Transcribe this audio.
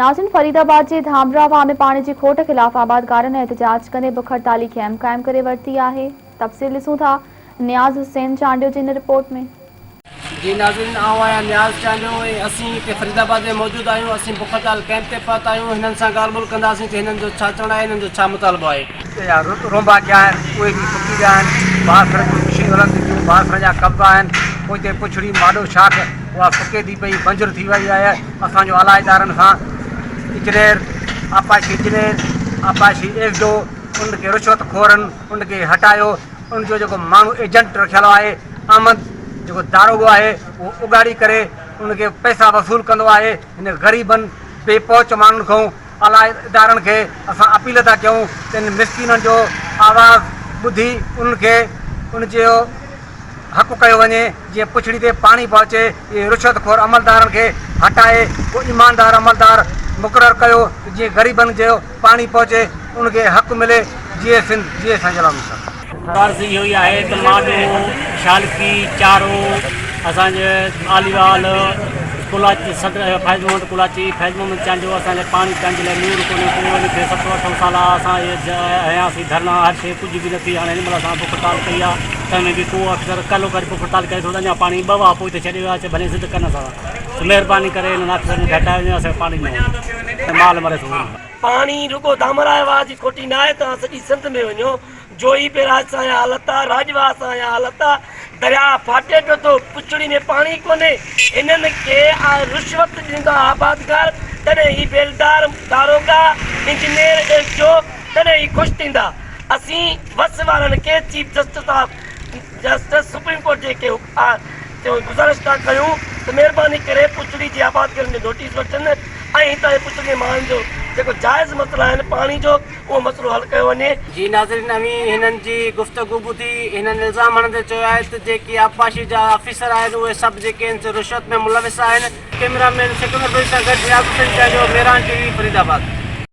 ناظرين فريدآباد جي ڌامراهه واهه ۾ پاڻي جي کوٽ خلاف آبادگارن احتجاج ڪندي بک هڙتالي قيم قائم ڪري ورتي آهي تفصيل ڏسون ٿا نياز حسين چانڊيو جي هن رپورٽ ۾. جي ناظرين آئون آهيان نياز چانڊيو ۽ اسين هتي فريدآباد ۾ موجود آهيون اسين بک هڙتال ڪئمپ تي پهتا آهيون هنن سان ڳالهه ٻولهه ڪنداسين ته هنن جو ڇا چوڻ آهي هنن جو ڇا مطالبو آهي. جا رونبا ڪيا آهن اهي به سڪي ويا آهن بااثرن جون مشينون هلن ٿيون بااثرن جا قبضا آهن پوئتي پڇڙي ماڏو شاخ اها سڪي ٿي پئي بنجر ٿي وئي آهي اسان جو اعليٰ ادارن سان انجنيئر، آبپاشي انجنيئر، آبپاشي ايس ڊي او ان کي رشوت خورن ان کي هٽايو ان جو جيڪو ماڻهو ايجنٽ رکيل آهي احمد جيڪو داروغو آهي اهو اگهاڙي ڪري ان کي پئسا وصول ڪندو آهي هن غريبن بي پهچ ماڻهن کان اعليٰ ادارن کي اسان اپيل ٿا ڪيون ته ان مسڪينن جو آواز ٻڌي انهن کي ان جو حق ڪيو وڃي جيئن پڇڙي تي پاڻي پهچي، اهي رشوت خور عملدارن کي هٽائي ڪو ايماندار عملدار مقرر ڪيو ته جيئن غريبن جو پاڻي پهچي انهن کي حق ملي، جيئي سنڌ جيئي سائين جلال الدين شاهه. عرض اهو ئي آهي ته ماڏو، شالڪي، چارو، اسان جي آليوال، ڪولاچي صدر فيض محمد ڪولاچي، فيض محمد چانڊيو اسان جي پاڻي پيئڻ جي لاء نور ڪونهي ڪو ان کي ستو اٺو سال آ اسان هنياسين ڌرڻا هر شيء ڪجهه به نه ٿي هاڻي هن مهل اسان بک هڙتال ڪئي آ تنهن ۾ به ڪو آفيسر ڪلهه ڪري بک هڙتال ڪري ٿو ته اڃا پاڻي ٻه واهه پوئتي ڇڏي ويو آ چي ڀلي ضد ڪن اسان سان مهرباني ڪري انهن آفيسرن کي هٽايو وڃي اسان کي پاڻي ڏنو وڃي ۽ مال مري ٿو. پاڻي رڳو ڌامراهي واهه جي کوٽي ناهي توهان سڄي سنڌ ۾ وڃو جوئي بيراج سان اها حالت آ، راڄ واهه سان اها حالت آ، درياهه ڦاٽي پيو ٿو، پڇڙي ۾ پاڻي ڪونهي، هنن کي رشوت ڏيندا آبادگار، تڏهن هي بيلدار، داروغا، انجنيئر، ايس ڊي او تڏهن هي خوش ٿيندا. اسين وس وارن کي chief justice of justice supreme court جي کي گذارش ٿا ڪيون ته مهرباني ڪري پڇڙي جي آبادگارن جو نوٽيس وٺن ۽ هتان جي پڇڙي جي ماڻهن جو جيڪو جائز مسئلا آهن پاڻي جو اهو مسئلو حل ڪيو وڃي. جي ناظرين اوهين هنن جي گفتگو ٻڌي هنن الزام هڻندي چيو آهي ته جيڪي آبپاشي جا آفيسر آهن اهي سڀ جيڪي آهن سي رشوت ۾ ملوث آهن. ڪئميرا مين سڪندر بلوچ سان گڏ نياز حسين چانڊيو، ميران ٽي وي، فريد آباد.